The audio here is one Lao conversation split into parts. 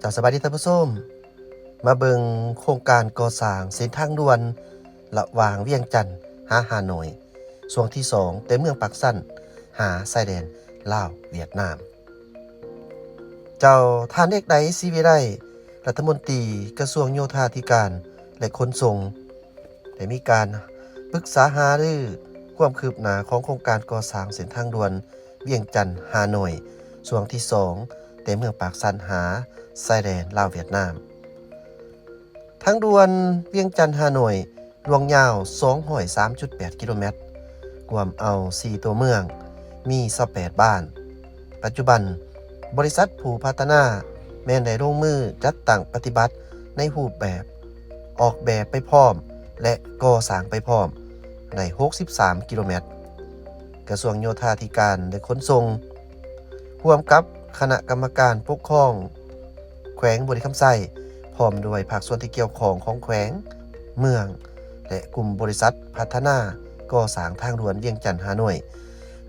ເຈົ້າ ສະບາຍດີທ່ານຜູ້ຊົມ, ມາເບິ່ງໂຄງການກໍ່ສ້າງເສັ້ນທາງດ່ວນລະຫວ່າງວຽງຈັນຫາຮ່າໂນ້ຍ ຊ່ວງທີສອງ ແຕ່ເມືອງປາກຊັນຫາຊາຍແດນລາວຫວຽດນາມ. ເຈົ້າ ທ່ານ ເອກໄດ ສີວິໄລ ລັດຖະມົນຕີກະຊວງໂຍທາທິການ ແລະ ຂົນສົ່ງ ໄດ້ມີການປຶກສາຫາລືຄວາມຄືບໜ້າຂອງໂຄງການກໍ່ສ້າງເສັ້ນທາງດ່ວນວຽງຈັນ-ຮ່າໂນ້ຍ ຊ່ວງທີສອງ ແຕ່ເມືອງປາກຊັນຫາຊາຍແດນລາວຫວຽດນາມ. ທາງດ່ວນວຽງຈັນ-ຮ່າໂນ້ຍ ລວງຍາວສອງຮ້ອຍສາມຈຸດແປດກິໂລແມັດ, ກວມເອົາສີ່ຕົວເມືອງ, ມີຊາວແປດບ້ານ. ປັດຈຸບັນ, ບໍລິສັດຜູ້ພັດທະນາແມ່ນໄດ້ລົງມືຈັດຕັ້ງປະຕິບັດໃນຮູບແບບອອກແບບໄປພ້ອມ ແລະ ກໍ່ສ້າງໄປພ້ອມໄດ້ຫົກສິບສາມກິໂລແມັດ. ກະຊວງໂຍທາທິການ ແລະ ຂົນສົ່ງ ຮ່ວມກັບຄະນະກຳມະການປົກຄອງແຂວງບໍລິຄຳໄຊ ພ້ອມດ້ວຍພາກສ່ວນທີ່ກ່ຽວຂ້ອງຂອງແຂວງ, ເມືອງ ແລະ ກຸ່ມບໍລິສັດພັດທະນາກໍ່ສ້າງທາງດ່ວນວຽງຈັນ-ຮ່າໂນ້ຍ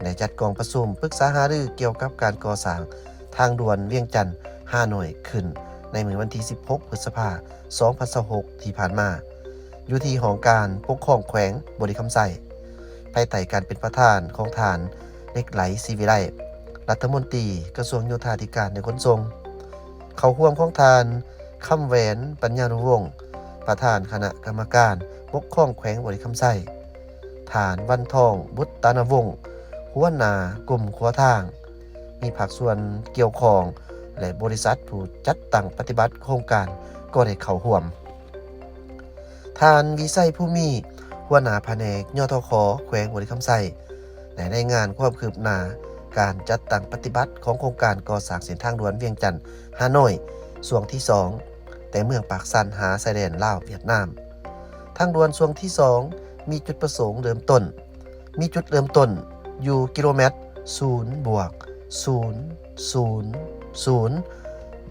ໄດ້ຈັດກອງປະຊຸມປຶກສາຫາລືກ່ຽວກັບການກໍ່ສ້າງທາງດ່ວນວຽງຈັນ-ຮ່າໂນ້ຍຂຶ້ນໃນມື້ວັນທີສິບຫົກ ພຶດສະພາ ສອງພັນຊາວຫົກ ທີ່ຜ່ານມາ ຢູ່ທີ່ຫ້ອງການປົກຄອງແຂວງບໍລິຄຳໄຊ ພາຍໃຕ້ການເປັນປະທານຂອງທ່ານ ເຫຼັກໄຫຼ ສີວິໄລ ລັດຖະມົນຕີກະຊວງໂຍທາທິການ ແລະ ຂົນສົ່ງ, ເຂົ້າຮ່ວມຂອງທ່ານ ຄຳແຫວນ ປັນຍານຸວົງ ປະທານຄະນະກຳມະການປົກຄອງແຂວງບໍລິຄຳໄຊ, ທ່ານ ວັນທອງ ບຸດຕານະວົງ ຫົວໜ້າກົມຂົວທາງ, ມີພາກສ່ວນກ່ຽວຂ້ອງ ແລະ ບໍລິສັດຜູ້ຈັດຕັ້ງປະຕິບັດໂຄງການກໍໄດ້ເຂົ້າຮ່ວມ. ທ່ານ ວິໄຊ ພູມີ ຫົວໜ້າພະແນກ ຍທຂ ແຂວງບໍລິຄຳໄຊ ໄດ້ລາຍງານຄວາມຄືບໜ້າການຈັດຕັ້ງປະຕິບັດຂອງໂຄງການກໍ່ສ້າງເສັ້ນທາງດ່ວນວຽງຈັນ-ຮ່າໂນ້ຍ ຊ່ວງທີສອງ ແຕ່ເມືອງປາກຊັນຫາຊາຍແດນລາວຫວຽດນາມ. ທາງດ່ວນຊ່ວງທີສອງ ມີຈຸດປະສົງເລີ່ມຕົ້ນ ມີຈຸດເລີ່ມຕົ້ນຢູ່ກິໂລແມັດສູນບວກສູນສູນສູນ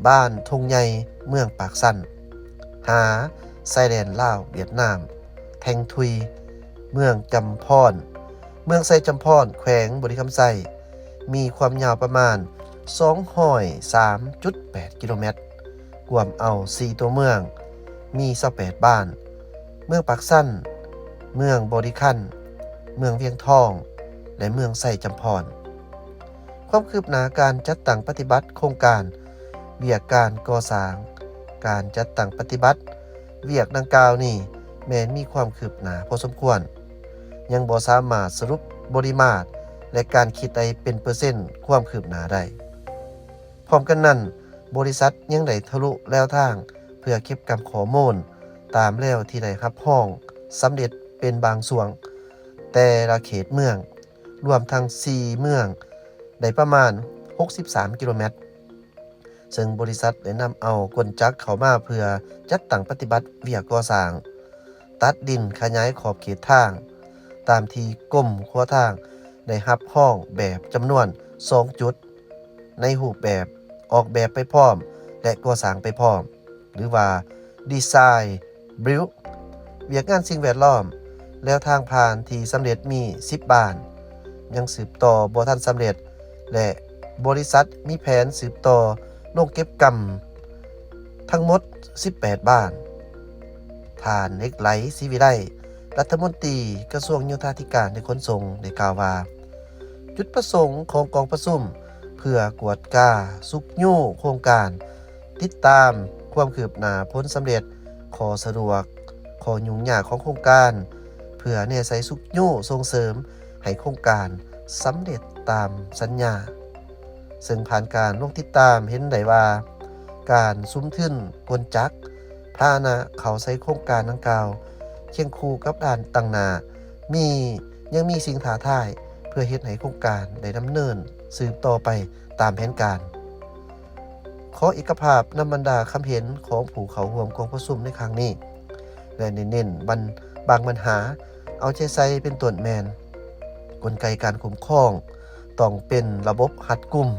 ບ້ານທົ່ງໃຫຍ່ ເມືອງປາກຊັນ ຫາຊາຍແດນລາວຫວຽດນາມ, ແທງທຸຍ ເມືອງຈຳພອນ ເມືອງໄຊຈຳພອນ ແຂວງບໍລິຄຳໄຊ, ມີຄວາມຍາວປະມານສອງຮ້ອຍສາມຈຸດແປດກິໂລແມັດ, ກວມເອົາສີ່ຕົວເມືອງ, ມີຊາວແປດບ້ານ, ເມືອງປາກຊັນ, ເມືອງບໍລິຄັນ, ເມືອງວຽງທອງ ແລະ ເມືອງໄຊຈຳພອນ. ຄວາມຄືບໜ້າການຈັດຕັ້ງປະຕິບັດໂຄງການ, ວຽກການກໍ່ສ້າງ, ການຈັດຕັ້ງປະຕິບັດວຽກດັ່ງກ່າວນີ້ ແມ່ນມີຄວາມຄືບໜ້າພໍສົມຄວນ, ຍັງບໍ່ສາມາດສະຫຼຸບບໍລິມາດ ແລະ ການຄິດໄດ້ເປັນເປີເຊັນຄວາມຄືບໜ້າໄດ້. ພ້ອມກັນນັ້ນ, ບໍລິສັດຍັງໄດ້ທະລຸແລວທາງເພື່ອເກັບກຳຂໍ້ມູນຕາມແລວທີ່ໄດ້ຮັບຮອງສຳເລັດເປັນບາງຊ່ວງ, ແຕ່ລະເຂດເມືອງ, ລວມທັງສີ່ເມືອງ, ໄດ້ປະມານຫົກສິບສາມກິໂລແມັດ, ເຊິ່ງບໍລິສັດໄດ້ນຳເອົາກົນຈັກເຂົ້າມາເພື່ອຈັດຕັ້ງປະຕິບັດວຽກກໍ່ສ້າງ, ຕັດດິນຂະຫຍາຍຂອບເຂດທາງ, ຕາມທີ່ກົມຂົວທາງໄດ້ຮັບຮອງແບບຈຳນວນສອງຈຸດ ໃນຮູບແບບອອກແບບໄປພ້ອມ ແລະ ກໍ່ສ້າງໄປພ້ອມ ຫຼືວ່າ Design Build. ວຽກງານສິ່ງແວດລ້ອມ ແລວທາງຜ່ານທີ່ສຳເລັດມີສິບບ້ານ, ຍັງສືບຕໍ່ບໍ່ທັນສຳເລັດ ແລະ ບໍລິສັດມີແຜນສືບຕໍ່ລົງເກັບກຳທັງໝົດສິບແປດບ້ານ. ທ່ານ ເຫຼັກໄຫຼ ສີວິໄລ ລັດຖະມົນຕີກະຊວງໂຍທາທິການ ແລະ ຂົນສົ່ງ ໄດ້ກ່າວວ່າ, ຈຸດປະສົງຂອງກອງປະຊຸມ ເພື່ອກວດກາຊຸກຍູ້ໂຄງການ, ຕິດຕາມຄວາມຄືບໜ້າ, ຜົນສຳເລັດ, ຂໍ້ສະດວກ, ຂໍ້ຫຍຸ້ງຍາກຂອງໂຄງການ, ເພື່ອແນໃສ່ຊຸກຍູ້ສົ່ງເສີມໃຫ້ໂຄງການສຳເລັດຕາມສັນຍາ. ເຊິ່ງຜ່ານການລົງຕິດຕາມເຫັນໄດ້ວ່າ ການສຸມທຶນ, ກົນຈັກ, ພາຫະນະເຂົ້າໃສ່ໂຄງການດັ່ງກ່າວ ຄຽງຄູ່ກັບດ່ານຕັ້ງໜ້າ ມີ, ຍັງມີສິ່ງທ້າທາຍ ເພື່ອເຮັດໃຫ້ໂຄງການໄດ້ດຳເນີນສືບຕໍ່ໄປຕາມແຜນການ. ຂໍເອກະພາບນຳບັນດາຄຳເຫັນຂອງຜູ້ເຂົ້າຮ່ວມກອງປະຊຸມໃນຄັ້ງນີ້ ແລະ ເນັ້ນໆບັນ, ບາງບັນຫາ ເອົາໃຈໃສ່ເປັນຕົ້ນແມ່ນ ກົນໄກການຄຸ້ມຄອງຕ້ອງເປັນລະບົບຮັດກຸມ,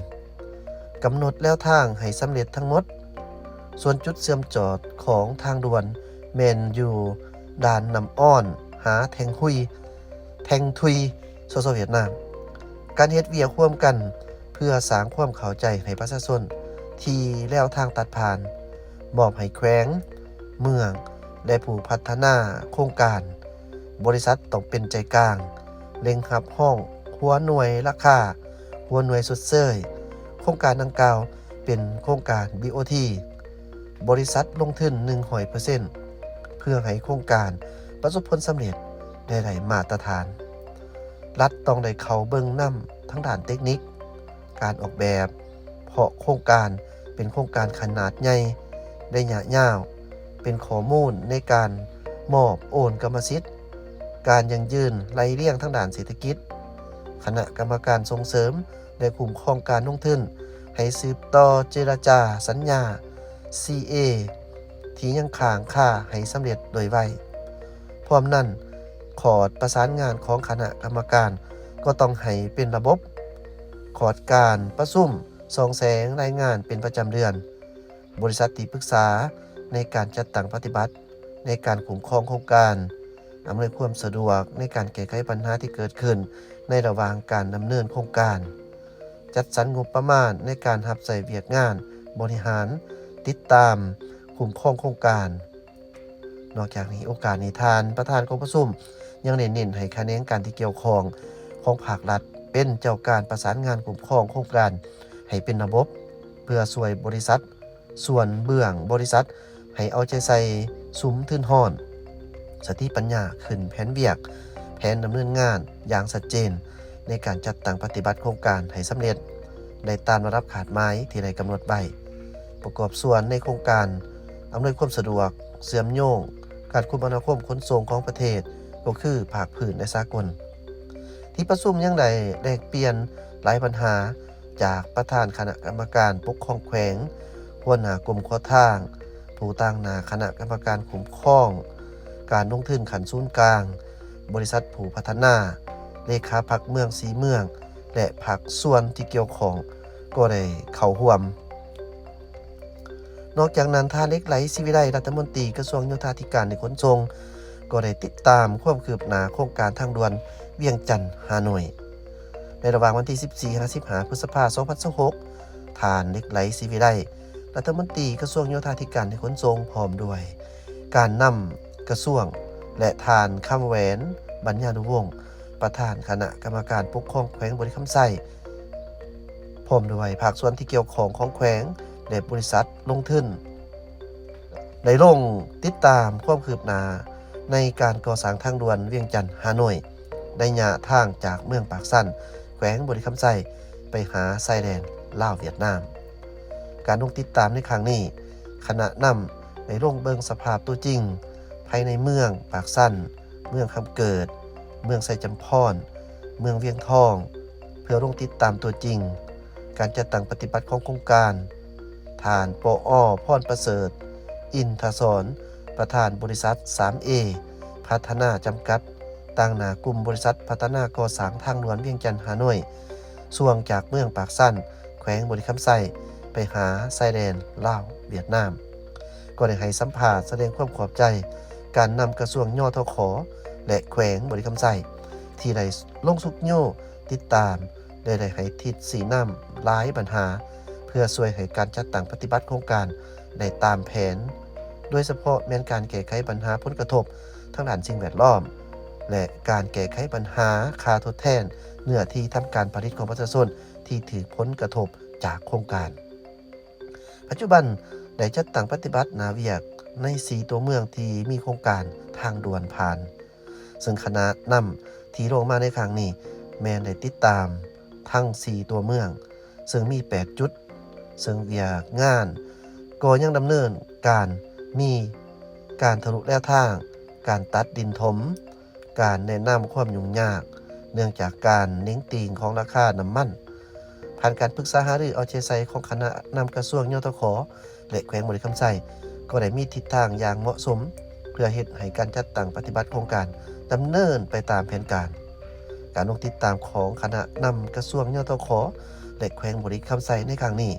ກຳນົດແລວທາງໃຫ້ສຳເລັດທັງໝົດ. ສ່ວນຈຸດເຊື່ອມຈອດຂອງທາງດ່ວນແມ່ນຢູ່ດ່ານນ້ຳອ້ອນຫາແທງຮຸຍ, ແທງທຸຍ ສສ ຫວຽດນາມ. ການເຮັດວຽກຮ່ວມກັນເພື່ອສ້າງຄວາມເຂົ້າໃຈໃຫ້ປະຊາຊົນ ທີ່ແລວທາງຕັດຜ່ານ, ມອບໃຫ້ແຂວງ, ເມືອງ ແລະ ຜູ້ພັດທະນາໂຄງການ. ບໍລິສັດຕ້ອງເປັນໃຈກາງ, ເລັ່ງຮັບຮອງຫົວໜ່ວຍລາຄາ, ຫົວໜ່ວຍຊົດເຊີຍ. ໂຄງການດັ່ງກ່າວເປັນໂຄງການ ບີໂອທີ ບໍລິສັດລົງທຶນໜຶ່ງຮ້ອຍເປີເຊັນ ເພື່ອໃຫ້ໂຄງການປະສົບຜົນສຳເລັດ ແລະ ໄດ້ມາດຕະຖານ. ລັດຕ້ອງໄດ້ເຂົ້າເບິ່ງນຳທາງດ້ານເຕັກນິກ, ການອອກແບບ, ເພາະໂຄງການເປັນໂຄງການຂະໜາດໃຫຍ່, ໄລຍະຍາວ, ເປັນຂໍ້ມູນໃນການມອບໂອນກຳມະສິດ, ການຢັ້ງຢືນໄລ່ລຽງທາງດ້ານເສດຖະກິດ. ຄະນະກຳມະການສົ່ງເສີມ ແລະ ຄຸ້ມຄອງການລົງທຶນ ໃຫ້ສືບຕໍ່ເຈລະຈາສັນຍາ ຊີເອ ທີ່ຍັງຄ້າງຄາໃຫ້ສຳເລັດໂດຍໄວ. ພ້ອມນັ້ນ, ຄອດປະສານງານຂອງຄະນະກຳມະການກໍຕ້ອງໃຫ້ເປັນລະບົບ, ຄອດການປະຊຸມສ່ອງແສງລາຍງານເປັນປະຈຳເດືອນ, ບໍລິສັດທີ່ປຶກສາໃນການຈັດຕັ້ງປະຕິບັດ, ໃນການຄຸ້ມຄອງໂຄງການ, ອຳນວຍຄວາມສະດວກໃນການແກ້ໄຂບັນຫາທີ່ເກີດຂຶ້ນໃນລະຫວ່າງການດຳເນີນໂຄງການ, ຈັດສັນງົບປະມານໃນການຮັບໃຊ້ວຽກງານບໍລິຫານ, ຕິດຕາມ, ຄຸ້ມຄອງໂຄງການ. ນອກຈາກນີ້, ໂອກາດນີ້, ທ່ານປະທານກອງປະຊຸມຍັງໄດ້ເນັ້ນໃຫ້ຂະແໜງການທີ່ກ່ຽວຂ້ອງຂອງພາກລັດເປັນເຈົ້າການປະສານງານຄຸ້ມຄອງໂຄງການໃຫ້ເປັນລະບົບ, ເພື່ອຊ່ວຍບໍລິສັດ, ສ່ວນເບື້ອງບໍລິສັດໃຫ້ເອົາໃຈໃສ່ສຸມທຶນຮອນ, ສະຕິປັນຍາຂຶ້ນແຜນວຽກ, ແຜນດຳເນີນງານຢ່າງຊັດເຈນ ໃນການຈັດຕັ້ງປະຕິບັດໂຄງການໃຫ້ສຳເລັດໄດ້ຕາມລະດັບຄາດໝາຍທີ່ໄດ້ກຳນົດໄວ້, ປະກອບສ່ວນໃນໂຄງການອຳນວຍຄວາມສະດວກເຊື່ອມໂຍງການຄົມມະນາຄົມຂົນສົ່ງຂອງປະເທດ, ກໍຄືພາກພື້ນ ແລະ ສາກົນ. ທີ່ປະຊຸມຍັງໄດ້ແລກປ່ຽນຫຼາຍບັນຫາຈາກປະທານຄະນະກຳມະການປົກຄອງແຂວງ, ຫົວໜ້າກົມຂົວທາງ, ຜູ້ຕາງໜ້າຄະນະກຳມະການຄຸ້ມຄອງການລົງທຶນຂັ້ນສູນກາງ, ບໍລິສັດຜູ້ພັດທະນາ, ເລຂາພັກເມືອງສີ່ເມືອງ ແລະ ພາກສ່ວນທີ່ກ່ຽວຂ້ອງກໍໄດ້ເຂົ້າຮ່ວມ. ນອກຈາກນັ້ນ, ທ່ານ ເຫຼັກໄຫຼ ສີວິໄລ ລັດຖະມົນຕີກະຊວງໂຍທາທິການ ແລະ ຂົນສົ່ງ ກໍໄດ້ຕິດຕາມຄວາມຄືບໜ້າໂຄງການທາງດ່ວນວຽງຈັນ-ຮ່າໂນ້ຍ. ໃນລະຫວ່າງວັນທີສິບສີ່ ຫາ ສິບຫ້າ ພຶດສະພາ ສອງພັນຊາວຫົກ, ທ່ານ ເຫຼັກໄຫຼ ສີວິໄລ ລັດຖະມົນຕີກະຊວງໂຍທາທິການ ແລະ ຂົນສົ່ງ ພ້ອມດ້ວຍການນຳກະຊວງ ແລະ ທ່ານ ຄຳແຫວນ ບັນຍານຸວົງ ປະທານຄະນະກຳມະການປົກຄອງແຂວງບໍລິຄຳໄຊ ພ້ອມດ້ວຍພາກສ່ວນທີ່ກ່ຽວຂ້ອງຂອງແຂວງ ແລະ ບໍລິສັດລົງທຶນ ໄດ້ລົງຕິດຕາມຄວາມຄືບໜ້າໃນການກໍ່ສ້າງທາງດ່ວນວຽງຈັນ-ຮ່າໂນ້ຍ ໄລຍະທາງຈາກເມືອງປາກຊັນ ແຂວງບໍລິຄຳໄຊ ໄປຫາຊາຍແດນລາວ-ຫວຽດນາມ. ການລົງຕິດຕາມໃນຄັ້ງນີ້, ຄະນະນຳໄດ້ລົງເບິ່ງສະພາບຕົວຈິງພາຍໃນເມືອງປາກຊັນ, ເມືອງຄຳເກີດ, ເມືອງໄຊຈຳພອນ, ເມືອງວຽງທອງ ເພື່ອລົງຕິດຕາມຕົວຈິງການຈັດຕັ້ງປະຕິບັດຂອງໂຄງການ. ທ່ານ ປອ ພອນປະເສີດ ອິນທະສອນ ປະທານບໍລິສັດ ສາມເອ ພັດທະນາ ຈຳກັດ, ຕາງໜ້າກຸ່ມບໍລິສັດພັດທະນາກໍ່ສ້າງທາງດ່ວນວຽງຈັນ-ຮ່າໂນ້ຍ ຊ່ວງຈາກເມືອງປາກຊັນ ແຂວງບໍລິຄຳໄຊ ໄປຫາຊາຍແດນລາວ-ຫວຽດນາມ ກໍໄດ້ໃຫ້ສຳພາດສະແດງຄວາມຂອບໃຈການນຳກະຊວງ ຍທຂ ແລະ ແຂວງບໍລິຄຳໄຊ ທີ່ໄດ້ລົງຊຸກຍູ້ຕິດຕາມ ແລະ ໄດ້ໃຫ້ທິດຊີ້ນຳຫຼາຍບັນຫາ ເພື່ອຊ່ວຍໃຫ້ການຈັດຕັ້ງປະຕິບັດໂຄງການໄດ້ຕາມແຜນ, ໂດຍສະເພາະແມ່ນການແກ້ໄຂບັນຫາຜົນກະທົບທາງດ້ານສິ່ງແວດລ້ອມ ແລະ ການແກ້ໄຂບັນຫາຄ່າທົດແທນເນື້ອທີ່ທຳການຜະລິດຂອງປະຊາຊົນທີ່ຖືກຜົນກະທົບຈາກໂຄງການ. ປັດຈຸບັນໄດ້ຈັດຕັ້ງປະຕິບັດໜ້າວຽກໃນສີ່ຕົວເມືອງທີ່ມີໂຄງການທາງດ່ວນຜ່ານ, ເຊິ່ງຄະນະນຳທີ່ລົງມາໃນຄັ້ງນີ້ແມ່ນໄດ້ຕິດຕາມທັງສີ່ຕົວເມືອງ, ເຊິ່ງມີແປດຈຸດ, ເຊິ່ງວຽກງານກໍຍັງດຳເນີນການ, ມີການທະລຸແລວທາງ, ການຕັດດິນຖົມ, ການແນະນຳຄວາມຫຍຸ້ງຍາກເນື່ອງຈາກການເໜັງຕີງຂອງລາຄານ້ຳມັນ. ຜ່ານການປຶກສາຫາລືເອົາໃຈໃສ່ຂອງຄະນະນຳກະຊວງ ຍທຂ ແລະ ແຂວງບໍລິຄຳໄຊ ກໍໄດ້ມີທິດທາງຢ່າງເໝາະສົມ ເພື່ອເຮັດໃຫ້ການຈັດຕັ້ງປະຕິບັດໂຄງການດຳເນີນໄປຕາມແຜນການ. ການລົງຕິດຕາມຂອງຄະນະນຳກະຊວງ ຍທຂ ແລະ ແຂວງບໍລິຄຳໄຊໃນຄັ້ງນີ້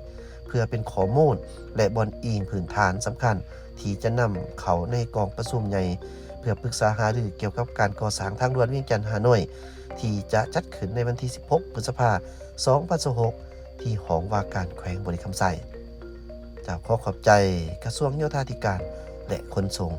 ເພື່ອເປັນຂໍ້ມູນ ແລະ ບ່ອນອີງພື້ນຖານສຳຄັນ ທີ່ຈະນຳເຂົ້າໃນກອງປະຊຸມໃຫຍ່ ເພື່ອປຶກສາຫາລືກ່ຽວກັບການກໍ່ສ້າງທາງດ່ວນວຽງຈັນ-ຮ່າໂນ້ຍ ທີ່ຈະຈັດຂຶ້ນໃນວັນທີສິບຫົກ ພຶດສະພາ ສອງພັນຊາວຫົກ ທີ່ຫ້ອງວ່າການແຂວງບໍລິຄຳໄຊ. ເຈົ້າ ຂໍຂອບໃຈກະຊວງໂຍທາທິການ ແລະ ຂົນສົ່ງ.